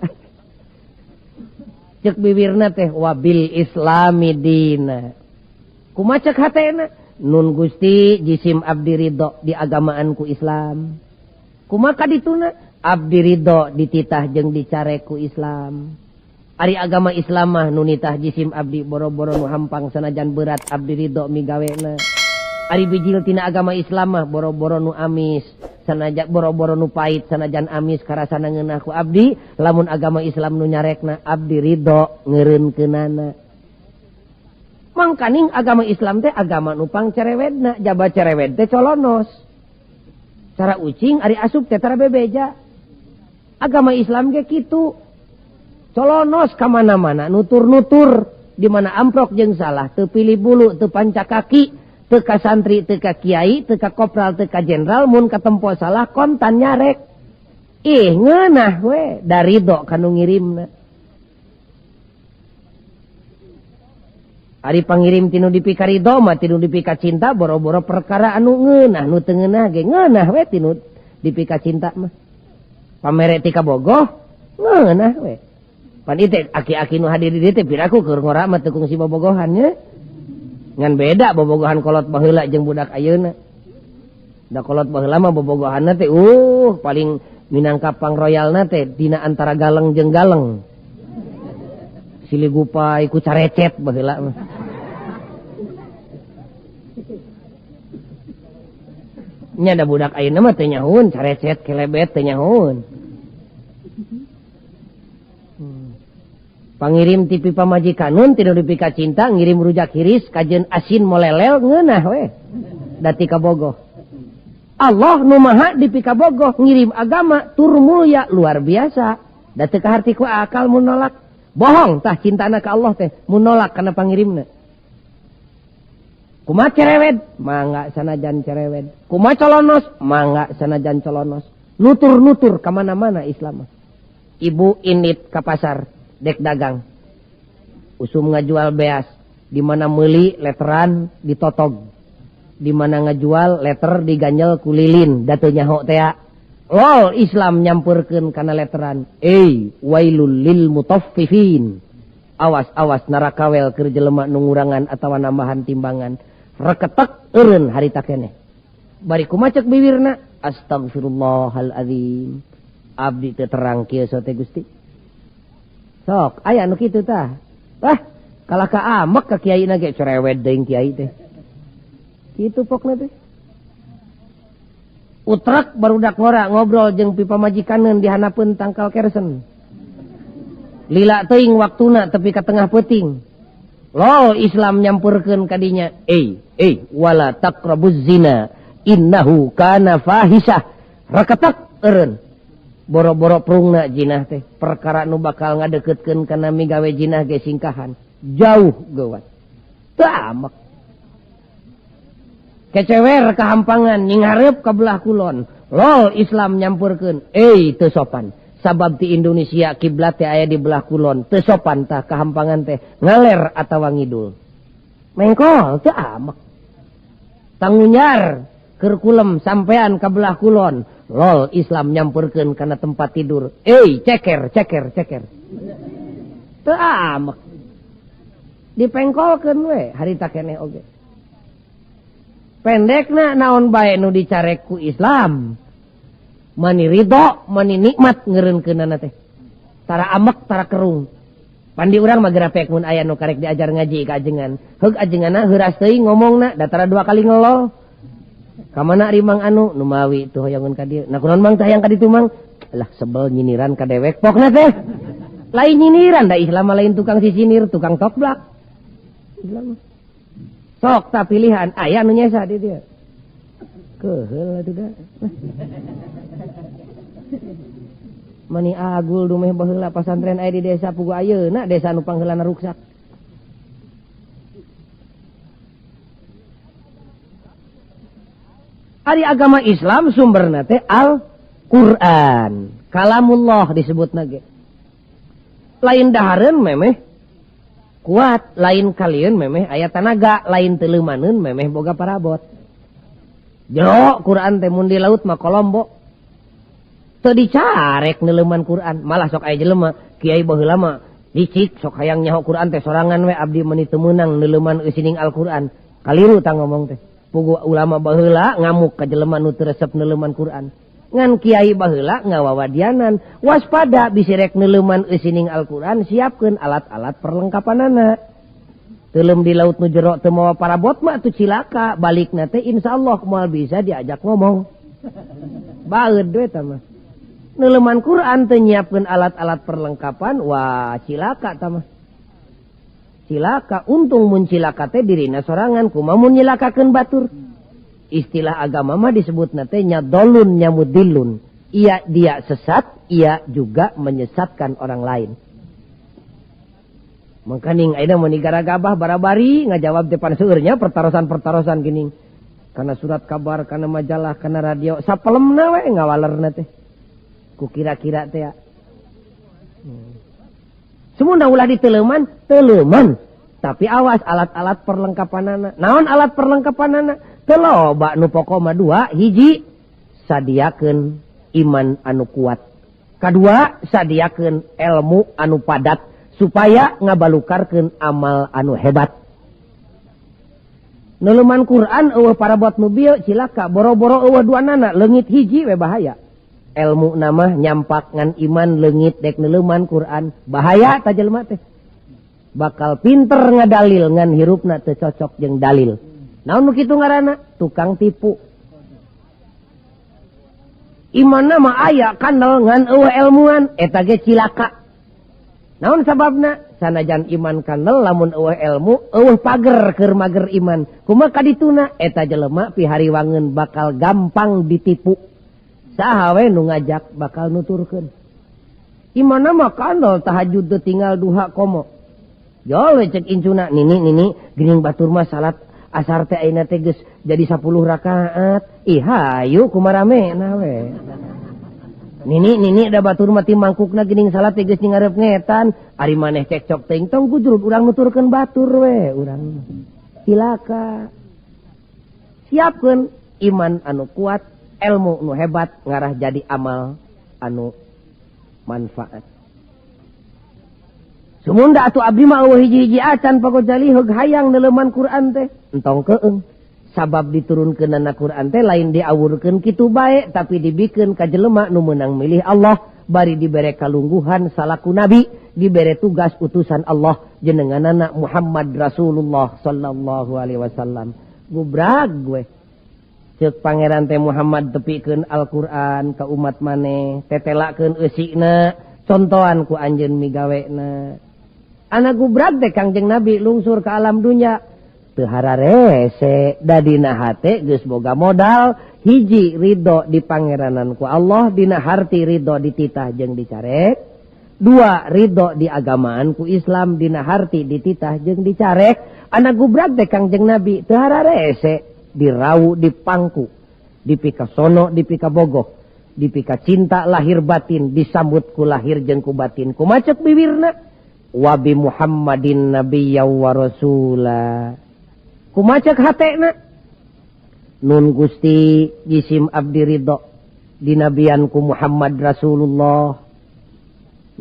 Ceuk bibirna teh wabil islami dina. Kumaha cek hatena? Nun Gusti jisim abdi ridho di agamaan ku Islam. Kumaha dituna? Abdi ridho dititah jeung dicare ku Islam. Ari agama Islam mah nu nitah jisim abdi boro-boro nu hampang sanajan berat abdi ridho migawena. Ari bijil tina agama Islam mah boro-boro nu amis sanajan boro-boro nu pahit sanajan amis karasana ngeunah ku abdi lamun agama Islam nu nyarekna abdi ridho ngeureunkeunana. Mangkaning agama Islam teh agama nu pangcerewedna, jaba cerewed teh colonos. Cara ucing ari asup teh tara bebeja. Agama Islam ge kitu. Colonos ka mana-mana, nutur-nutur di mana amprok jeung salah, teu pilih bulu, teu panca kaki, teu ka santri, teu ka kiai, teu ka kopral, teu ka jenderal, mun katempo salah kontan nyarek. Ih ngeunah we da ridho ka nu ngirimna. Ari pangirim tinu dipikarido mah tinu dipika cinta boro-boro perkara anu ngeunah nu teu ngeunah ge ngeunah we tinu dipika cinta mah. Pamere ti kabogoh ngeunah we. Pan ieu aki-aki nu hadir di dieu teh piraku keur ngora mah teu kungsi bobogohan nya. Ngan beda bobogohan kolot baheula jeung budak ayeuna. Da kolot baheula mah bobogohanna teh paling minangka pangroyalna teh dina antara galeng jeung galeng. Silih gupai ku carecet baheula mah. Nya da budak ayeuna mah teu nyahueun carecet kelebet teu nyahueun. Pangirim TV pamajikanun tinu dipika cinta ngirim rujak hiris kajeun asin molelel ngeunah we. Da ti kabogoh. Allah nu maha dipika bogoh ngirim agama tur mulya luar biasa. Da teu kaharti ku akal mun nolak. Bohong tah cintana ka Allah teh mun nolak kana pangirimna. Kumaha cerewet? Mangga sanajan cerewet. Kumaha colonos? Mangga sanajan colonos. Nutur-nutur ka mana-mana Islam. Ibu indit ka pasar dek dagang. Usum ngajual beas, di mana meuli letteran ditotog. Di mana ngajual letter diganjel ku lilin, da teu nyaho tea. Lol Islam nyampurkeun kana letteran. Wailul lil mutaffifin. Awas-awas narakawel keur jelema nu ngurangan atawa nambahan timbangan. Reketek eureun harita keneh. Bari kumaha ceuk biwirna? Astagfirullahalazim. Abdi teu terang kieu sote Gusti. Sok aya nu kitu tah. Wah, kalah ka amek ka kiai na ge cerewet deui kiai teh. Kitu pokna teh. Utrek barudak ngora ngobrol jeung pi pamajikaneun di hanapeun tangkal kersen. Lila teuing waktuna tepi ka tengah peuting. Lol Islam nyampurkeun ka dinya. Wala taqrabuz zina innahu kana fahisah. Reketek eureun. Boro-boro prungna jinah teh perkara nu bakal ngadeukeutkeun kana migawe jinah ge singkahan. Jauh geuwat. Teu amek. Kecewer kahampangan nyinghareup ka belah kulon. Lol Islam nyampurkeun. Teu sopan. Sabab di Indonesia kiblat teh aya di belah kulon. Teu sopan tah kahampangan teh ngaler atawa ngidul. Mengkol teu amek. Tangunyar keur kulem sampean ka belah kulon. Lol Islam nyampurkeun kana tempat tidur. Ceker ceker ceker. Teu amek. Dipengkolkeun we harita keneh oge. Pendekna naon bae nu dicarek ku Islam. Mani ridho, mani nikmat ngeureunkeunana teh. Tara amek, tara kerung. Pandi urang mah gerapek mun aya nu karek diajar ngaji ka ajengan. Heug ajenganna heuras teuing ngomongna, da tara dua kali ngelol. Ka mana ari Mang anu nu mawi teu hoyongeun ka dieu. Nah kunaon Mang teh hayang ka ditu Mang? Lah sebel nyiniran ka dewek pokna teh. Lain nyiniran da Islam mah lain tukang sisinir, tukang tokblak. Islam mah. Sok ta pilihan aya nu nyesa di dieu. Keheul atuh da. Mani agul dumeh baheula pasantren aya di desa pugu ayeuna desa nu pangheulana ruksak. Ari agama Islam sumberna teh Al-Qur'an. Kalamullah disebutna ge. Lain dahareun memeh kuat, lain kalieun memeh aya tanaga, lain teuleumaneun memeh boga parabot. Jero Quran teh mun di laut mah kolombo. Teu dicarek neuleuman Quran, malah sok aya jelema kiai baheula mah licik sok hayang nyaho Quran teh sorangan we abdi meuni teu meunang neuleuman eusining Al-Qur'an. Kaliru tah ngomong teh. Pugu ulama baheula ngamuk ka jelema nu teu resep neuleuman Quran. Ngan kiai baheula ngawawadianan, waspada bisi rek neuleuman eusining Al-Qur'an, siapkeun alat-alat perlengkapanana. Teuleum di laut nu jero teu mawa parabot mah atuh cilaka, balikna teh insyaallah moal bisa diajak ngomong. Baeud we tah mah. Neuleuman Quran teu nyiapkeun alat-alat perlengkapan, wah cilaka tah mah. Cilaka, untung mun cilaka teh dirina sorangan, kumaha mun nyilakakeun batur. Istilah agama mah disebutna teh nyadolun nyamudilun. Ia dia sesat, ia juga menyesatkan orang lain. Mangkaning ayeuna mun digaragabah barabari ngajawab teh pan seueurnya pertarosan-pertarosan geuning. Kana surat kabar, kana majalah, kana radio, sapelemna we ngawalerna teh. Ku kira-kira teh ya. Sumuna ulah diteleuman, teleuman. Tapi awas alat-alat perlengkapanana. Naon alat perlengkapanana? Teu loba nu pokok mah dua, hiji sadiakeun iman anu kuat. Kadua sadiakeun ilmu anu padat supaya ngabalukarkeun amal anu hebat. Neuleuman Quran eueuh parabot nu bieu cilaka boro-boro eueuh duanana leungit hiji we bahaya. Ilmu nama nyampak ngan iman leungit dek neuleuman Quran bahaya ta jelema teh. Bakal pinter ngadalil ngan hirupna teu cocok jeung dalil. Naon nu kitu ngaranna? Tukang tipu. Imanna mah aya kandel ngan eueuh ilmuan eta ge cilaka. Naon sababna? Sanajan iman kandel lamun eueuh ilmu eueuh pager keur mager iman. Kumaha kadituna eta jelema pihariwangeun bakal gampang ditipu. Saha we nu ngajak bakal nuturkeun. Imanna mah kandel tahajud teu tinggal duha komo. Jol we cek incuna nini geuning batur mah salat asar teh ayeuna teh geus jadi 10 rakaat. Ih hayu kumarame na we. Nini da batur mah ti mangkukna geuning salat teh geus ngarep ngetan. Ari maneh cekcok teuing tong gujrud urang nuturkeun batur we urang. Cilaka. Siapkeun iman anu kuat, ilmu nu hebat ngarah jadi amal anu manfaat. Sumunda atuh abdi mah eueuh hiji-hiji acan pagojali heug hayang neuleuman Quran teh. Entong keung. Sabab diturunkeunana Quran teh lain diawurkeun kitu bae tapi dibikeun ka jelema nu meunang milih Allah bari dibere kalungguhan salaku nabi, dibere tugas utusan Allah jenenganana Muhammad Rasulullah sallallahu alaihi wasallam. Gubrag we. Ceuk pangeran teh Muhammad tepikeun Al-Qur'an ka umat maneh, tetelakeun eusina, contohan ku anjeun migawena. Anak gubrag teh Kangjeng Nabi lungsur ke alam dunya. Teu hararese dadina hate geus boga modal hiji ridho di pangeranan ku Allah dina harti ridho dititah jeung dicarek. Dua ridho di agamaan ku Islam dina harti dititah jeung dicarek. Anak gubrag teh Kangjeng Nabi teu hararese dirau dipangku dipika sono dipika bogoh dipika cinta lahir batin disambut ku lahir jeung ku batin kumacek bibirna wabi Muhammadin nabiyya wa rasula. Kumacek hatena nun Gusti jisim abdi ridho dinabian ku Muhammad Rasulullah.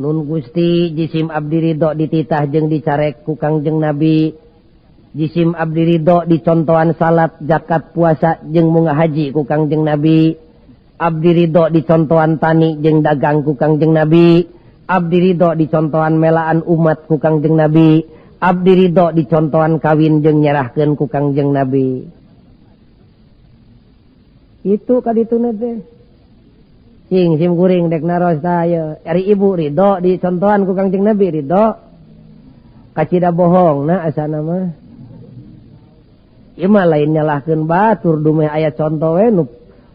Nun Gusti jisim abdi ridho dititah jeung dicarek ku Kangjeng Nabi. Jisim abdi ridho dicontohan salat zakat puasa jeung munga haji ku Kangjeng Nabi. Abdi ridho dicontohan tani jeung dagang ku Kangjeng Nabi. Abdi ridho dicontohan melaan umat ku Kangjeng Nabi. Abdi ridho dicontohan kawin jeung nyerahkeun ku Kangjeng Nabi. Itu kadituna teh. Cing sim kuring dek naros tah ieu. Ari ibu ridho dicontohan ku Kangjeng Nabi ridho. Kacida bohong na asana mah. Ieu mah lain nyalahkeun batur dumeh aya conto we nu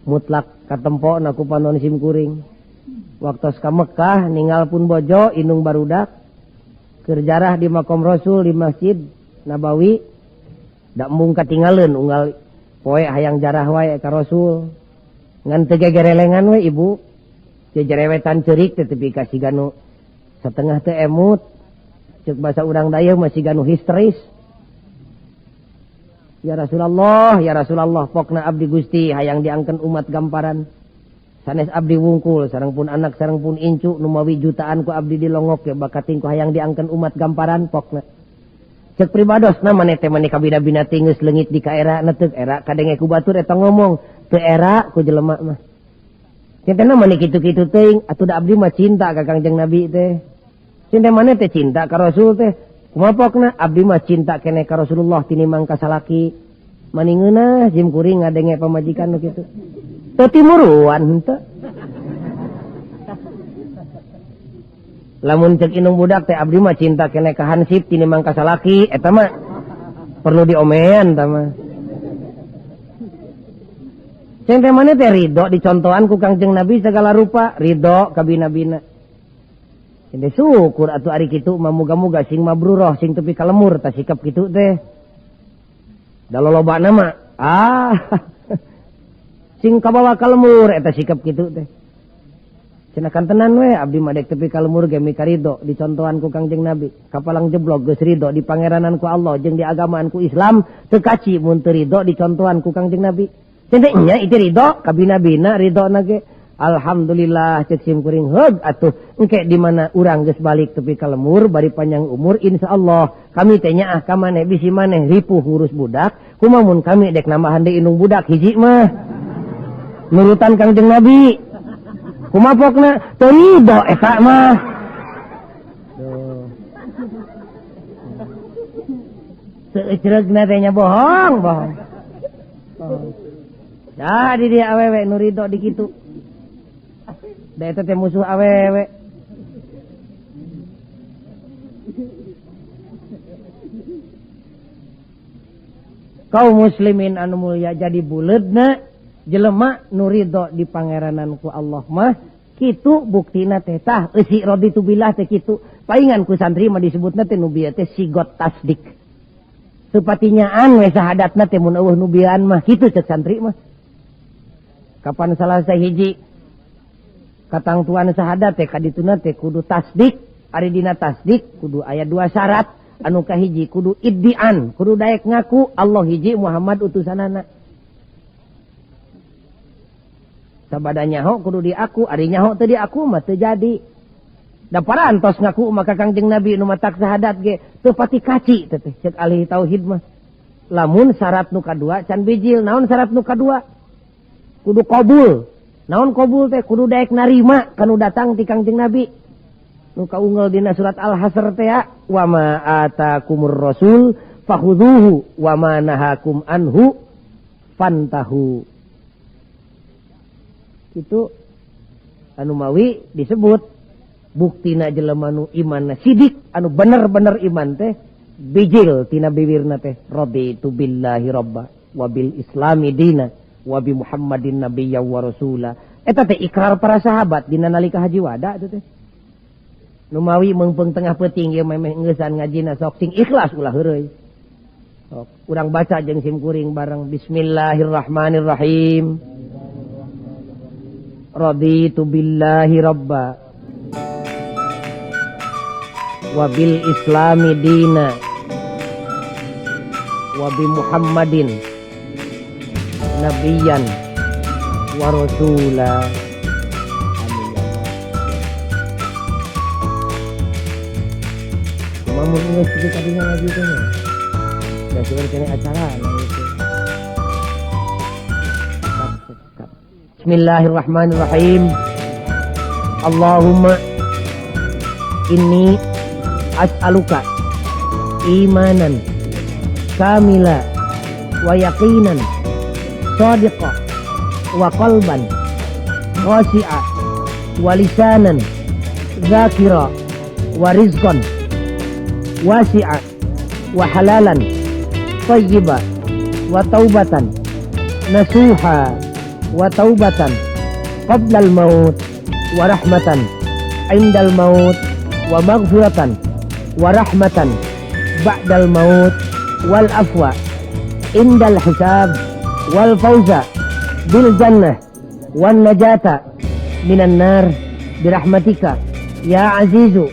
mutlak katempona ku panon sim kuring. Waktos ka Mekah ninggal pun bojo indung barudak. Keur jarah di makom Rasul di Masjid Nabawi dak mung katingaleun unggal poe hayang jarah wae ka Rasul ngan teu gegerelengan we ibu teu jerewetan ceurik teh tepi ka siga nu satengah teu emut ceuk basa urang dayeuh mah siga nu histeris. Ya Rasulullah, ya Rasulullah pokna abdi Gusti hayang diangkeun umat gamparan sanes abdi wungkul sareng pun anak sareng pun incu numawi jutaan ku abdi dilongok ya bakating ku hayang diangkeun umat gamparan pokna. Ceuk pribadosna maneh teh maneh kabina-bina geus leungit di kaera na teu era kadenge ku batur eta ngomong teu era ku jelema mah. Cintana maneh kitu-kitu teuing atuh da abdi mah cinta ka Kangjeng Nabi teh. Cinta maneh teh cinta ka Rasul teh. Kumaha pokna abdi mah cinta keneh ka Rasulullah tinimbang ka salaki. Maningeunah sim kuring ngadenge pamajikan nu kitu. Teu timuruan henteu. Lamun ceuk indung budak teh abdi mah cinta keneh ka hansip tinimbang ka salaki eta mah perlu diomean ta mah. Ceng teh maneh teh ridho dicontohan ku Kangjeng Nabi segala rupa, ridho ka bina-bina. Ceng teh syukur atuh ari kitu mah muga-muga sing mabruroh sing tepi ka lemur tah sikap kitu teh. Da lolobana mah ah sing kabawa ka lemur eta sikap kitu teh. Cenah kantenan we abdi mah dek tepi ka lemur ge mika ridho dicontohan ku Kangjeng Nabi. Kapalang jeblok geus ridho di pangeranan ku Allah jeung di agamaan ku Islam teu kaci mun teu ridho dicontohan ku Kangjeng Nabi. Cenah nya itu ridho kabina-bina ridho na ge. Alhamdulillah cek sim kuring heug atuh engke di mana urang geus balik tepi ka lemur bari panjang umur insyaallah kami teh nyaah ka maneh bisi maneh ripuh ngurus budak kumaha mun kami dek nambahan deui indung budak hiji mah nurutan Kangjeng Nabi kumaha pokna teu ridho eta mah. Seucreugna teh nya bohong bohong. Jadi dia awewe nu ridho di kitu. Da eta teh musuh awewe. Kaum muslimin anu mulia jadi buleudna jelema nu ridho di pangeranan ku Allah mah kitu buktina teh tah eusi raditu billah teh kitu. Paingan ku santri mah disebutna teh nu bieu teh sigot tasdik. Sepatinyaan we sahadatna teh mun eueuh nu bieuan mah kitu cek santri mah. Kapan salah sahiji katangtuan sahadat teh kadituna teh kudu tasdik, ari dina tasdik kudu aya dua syarat, anu kahiji kudu iddian, kudu daek ngaku Allah hiji Muhammad utusanana. Sabada nyaho kudu diaku, ari nyaho teu diaku mah teu jadi. Da parantos ngaku maka Kangjeng Nabi nu matak sahadat ge teu pati kaci teh cek ahli tauhid mah. Lamun syarat nu kadua can bijil, naon syarat nu kadua? Kudu qabul. Naon qabul teh kudu daek narima kanu datang ti Kangjeng Nabi. Nu kaunggal dina surat Al-Hasr teh wa ma atakumur rasul fakhudhuhu wa ma nahakum anhu fantahu. Itu anu mawi disebut buktina jelema nu imanna sidik anu bener-bener iman teh bijil tina bibirna teh raditu billahi robba wa bil islami dina wa bi Muhammadin nabiyya wa rasula. Eta teh ikrar para sahabat dina nalika haji wada eta teh. Nu mawi meungpeung tengah peuting ieu memeh engeusan ngajina sok sing ikhlas ulah heureuy. Sok urang baca jeung sim kuring bareng bismillahirrahmanirrahim. Raditu billahi robba wa bil islami dina wa bi Muhammadin nabiyan wa rasula. Amin ya Allah. Kumaha mun geus kitu tadi ngaji teh nya. Da seueur keneh acara nah itu. Bismillahirrahmanirrahim. Allahumma inni as'aluka imanan kamila wa yaqinan sadiqa wa qalban khashi'a wa lisanan dzakira wa rizqan wasi'a wa halalan thayyiba wa taubatan nasuha wa taubatan qabla al-maut wa rahmatan indal maut wa maghfiratan wa rahmatan ba'dal maut wal afwa indal hisab wal fauza bil jannah wan najata minan nar birahmatika ya azizu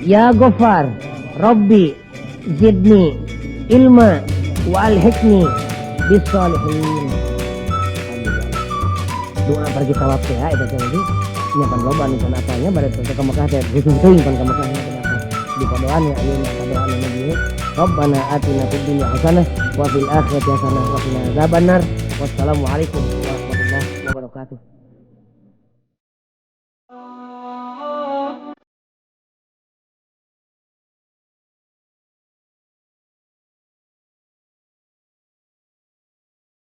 ya ghaffar rabbi zidni ilma wa alhiqni bis salihin. Doa pergi tawaf teh eta teh nanti nya pan loba nu can apalnya bade teh ka Mekah teh khusus teuing pan ka Mekah kenapa di padoan ya ayeuna padoan anu dieu Rabbana atina fid dunya hasanah wa fil akhirati hasanah wa qina azabannar. Wassalamualaikum warahmatullahi wabarakatuh.